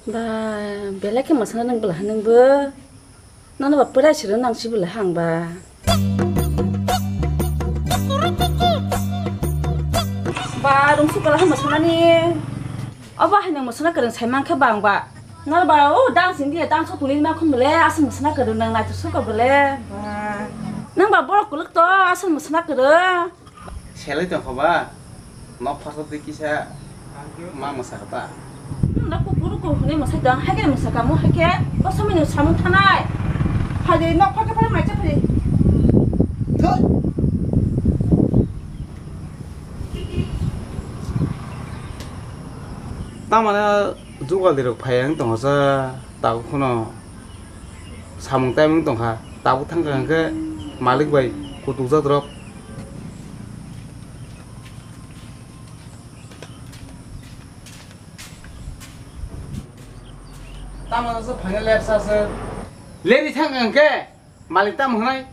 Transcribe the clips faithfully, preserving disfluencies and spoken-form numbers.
Ba, belai khe mwsana nang bwla nang bo. Nang ba pura siro nang si bwla hang ba. Ba, rung su bwla hang mwsana ni. Obo hai nang mwsana kwrwng sai man khe bang ba. Nang ba, o dang sing dia dang sok tuli ma khum bwle, asal mwsana kwrwng nang nai to sok bwle. Ba. Nang ba borok kuluk to, asal mwsana kwrwng. Selai tongkha ba, nok phaso twi kisa ma mwsa kha ta. Nokha kuru kuru hwnwi mwsai tong, haikhe mwsa kamo haikhe, o somoi ni samung thanai. Phai de nok phaikhe phai mai cha phai. Thoi. Tamana jugal dirok phai ang tongsa ta kheno. Samung taimung tongkha, tabuk thangkha hwnkhe malik bai kutukjak rok. Tamo se phaina lepsa se. Leri thangkha hwnkhe malik tamo hwnai.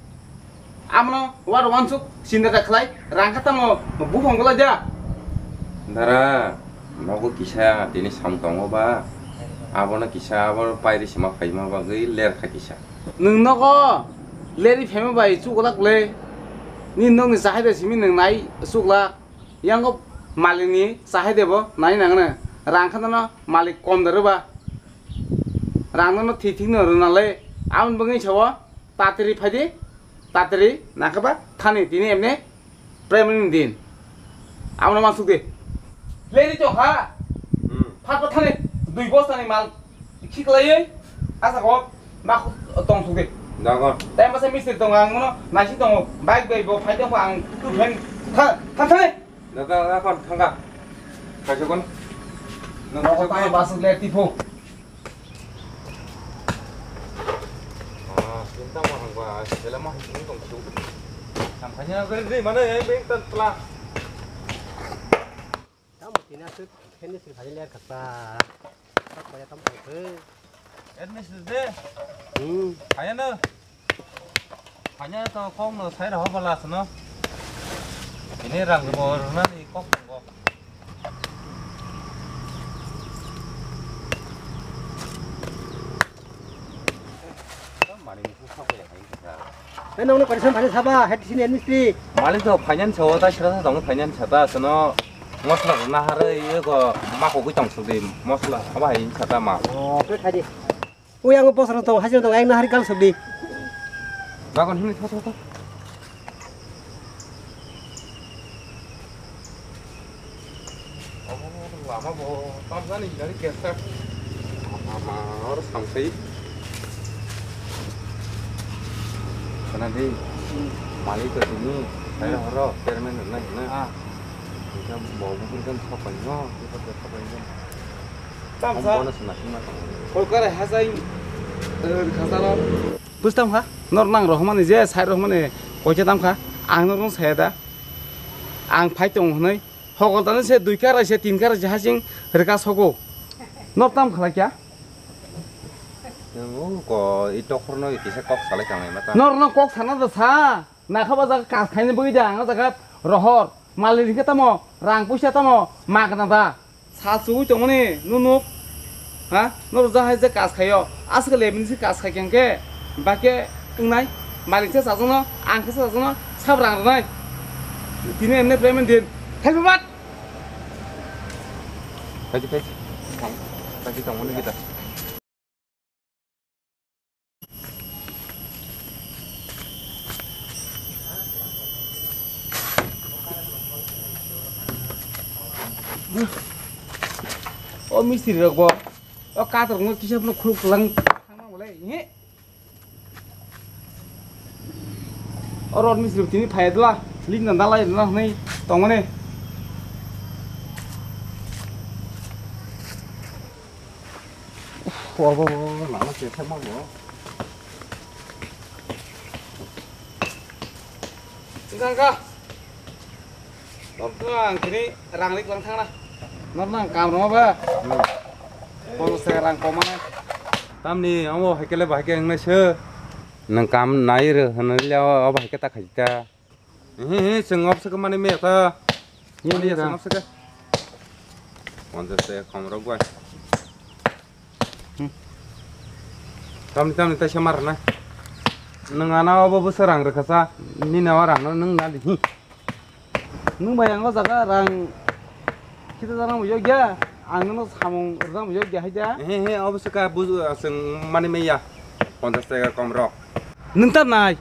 Amono waro wansuk sinda da khlai, rang kha tamo buphang bwlai da. Dara, nogo kisa tini sam tongo ba, abono kisa abo pairi sima phaima bagwi ler kha kisa. Nwng nogo leri phaima bai chuklak le, ni nokni chahai de simi nwng nai chuklak, yango malikni chahai de bo nai nangno, rang kha nono malik kom da rw ba, rang nono thik thik no rwna le, aboni bagwi sao. Tatari phaidi, tatari nakha ba thani tini emne primary ni din. Abono mansuk di. Leni chokha. Hmm. Phatba thani dui bosta ni mal khiklaiwi asa ko ma khu tong suk di. Dagon. Tai masa mistri tong ang mono naisi tongo. Bike bai bo phai tong ang tu phen tha tha thani. Daga daga kon thangka. Kaisa kon. Nokho tamo basuk le tipo. Ah, sinta mo hangba, sila mo hangba tong su. Samkhanya gari dei mana ya beng tan pla. Tamo tina sut, khen sut khanya ler khata. Tak paya tam pang ke. Admission de. Hmm. Kaya na. Hanya to kok no sai rw bala sano. Ini rang bo rwnani kok tongo. Mani musu kok ya hai kha. Hei, nongno kaisa mani saba, head sini administri. Mani to finance ho ta sira ta tong finance ta sano. Mosla na hare ye ko ma ko tong su di mosla aba hai sa ta ma. Oh, ke khai di. Ui, ang bosor tong, hajir tong, ang nahar kal sudi. Bagon hini tho tho tho. Omo lama bo tam jani dari kesta. Ama or samsai. Kana di mali to sini, saya horo chairman na na. Ah. Kita bawa bukan kan sapai no, kita sapai no. Tamsa. Bono se naisingma tongo. Kolkar hai hachai, eh, khasaro. Bujtam kha, nor nang rohmani je sai rohmani koicha tam kha, ang nor nung saya da. Ang phai tongo hwnwi. Hokol tani se dui karai se tin karai se hasing rwka sogo. Nor tam khlai kya? Nung ko i tokhorno i kisa kok salai tangmani ma ta. Nor no kok sana da sa. Nakha ba jaga kas khaini bagwi da ang jaga rohor. Malik hwnkhe tamo, rang puisa tamo, magna da. Sa chuwi tongmani nunuk, ha? Norok jahai je kas khaio, aswk lebini se kas khai khe hwnkhe, ba khe wngnai, malik se chajakno, ang khe se chajakno, sab rang rwnai. Tini emne payment din. Thaibo bat. Phaidi, phaidi. Thang, phaidi tongmani kita. O mistri rok bo, o kator rok no kisa phano khuluk kwlang thang nang bolai, he? O rod mistri tini phai dwla, lik na dalai na hwnwi tongmani. Uf, obo, obo, obo, lama se thangma bo. Tangka. Norno ang tini rang lik lang thangna. Norno ang kam rwma ba? Hmm. Kono se rang koma nai. Tamni omo haikele ba haike wngnai se. Nang kam nai rw hwnwi le obo haike ta khaita. He, he, chwng obswk mani me ta. Ye, mani ye, chwng obswk. Ponchash taka khom rok bai. Tamni tamni taisa mar na. Nwng ana obo bwsa rang rwkha sa. Nini o rang no nwng na di. Hi. Nwng bai ang o jaga rang kita jana mo yogya. Ang no samung rwna mo yogya haida. He he obo swka buj aswng mani maya. Ponchas taka kom rok. Nwng ta nai.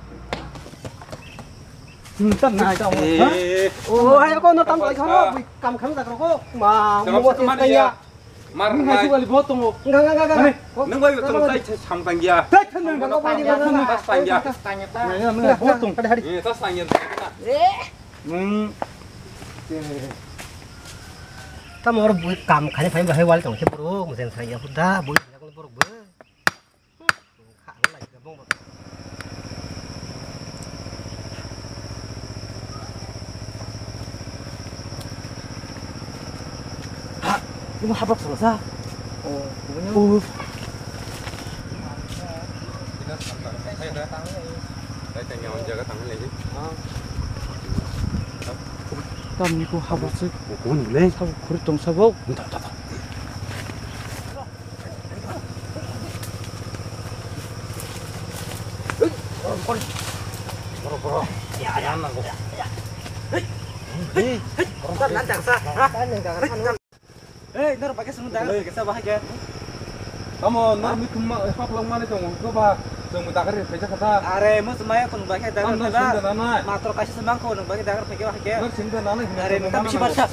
Nwng ta nai. Eh. O hai ko no tam lai khano kam kham jak rok ko. Ma mo bo mani ya. Mar nai. Ngai sugali bo tongo. Enggak, enggak, enggak, enggak. Nung bai tong tai sam tang ya. Tai than nang. Enggak, enggak, enggak. Tas tang ya. Ngai nang bo tong. Ada hari. Ye tas tang ya. Hmm. Tamo oro bui kam khani phai bahai wal tong se bro, musen sa ya huda bui ya ko bro bui. Ha, ini habak sama sa. Oh, oh. Tamni ko habak se. Sabo khuri tong sabo. Hei, norok pakai sunu dagar pakai sa bahai ke. Tamo nor mi tum ma hap long mani tong ko ba tong dagar pakai kata. Are mus maya kun pakai dagar pakai. Matro kaisa sembang ko nung pakai dagar pakai bahai ke. Nor sing da nana. Are mutam si barsa.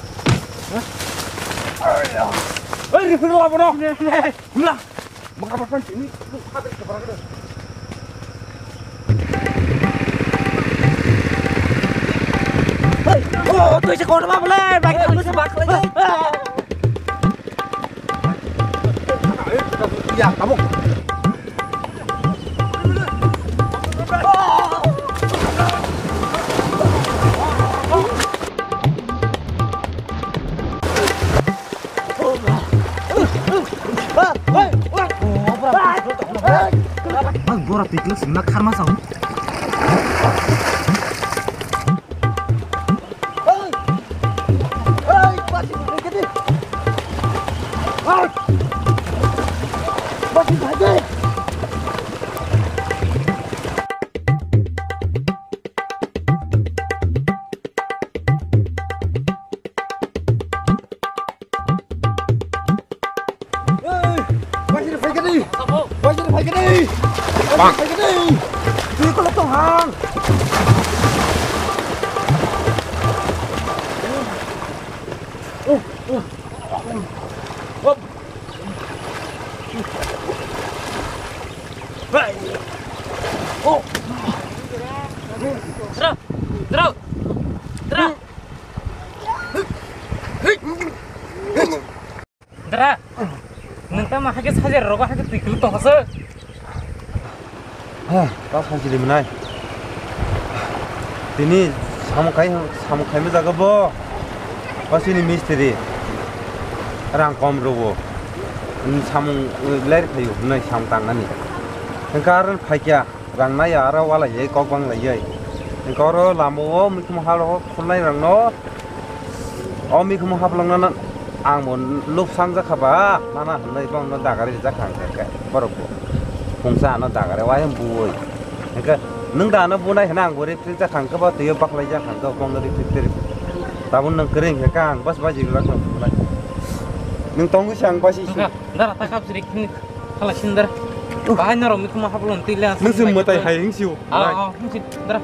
Oi, rifle la bono. Hula. Maka papan sini. Oh, tu isi kono ma boleh. Baik, tu sebab lagi. Ya, kamu. Ang gora tikla sima karma sao. Wajir phaikani. Wajir phaikani. Wajir phaikani. Twi kolok tong hang. Dra, dra, dra. Dra, nwng tamo hakhe sajer rogo hakhe twi kwlwk tongkha se. Ha, ta sanjili mwnai. Tini samung khai, samung khaima jaga bo. Basini mistri. Rang kom rwo. Samung ler khayu, nai samung tangnani. Karon phaikya. Rang nai aro walai ye kok bang lai ye. Koro lama o mikhumu halo khulnai rang no. O mikhumu haplong na ang bo luk sang jakha ba nana hwnwi bong no dagari rijak kha hwnkhe borok bo. Phungsa ano dagari wai bui. Hwnkhe nwng da ano bunai hwnwi ang bo refri jak kha hwnkhe bo twi o baklai jak kha hwnkhe bong no refri twi. Tabun nwng kwrwi hwnkhe ang bas baji rijak kha hwnai. Nwng tongwi se ang basi. Dara ta kap jiri khini khala sindar. Bahai norok mikhumu haplong twi le. Nwng se mwtai hai hwng sio. Ah, ah, hwng si dara.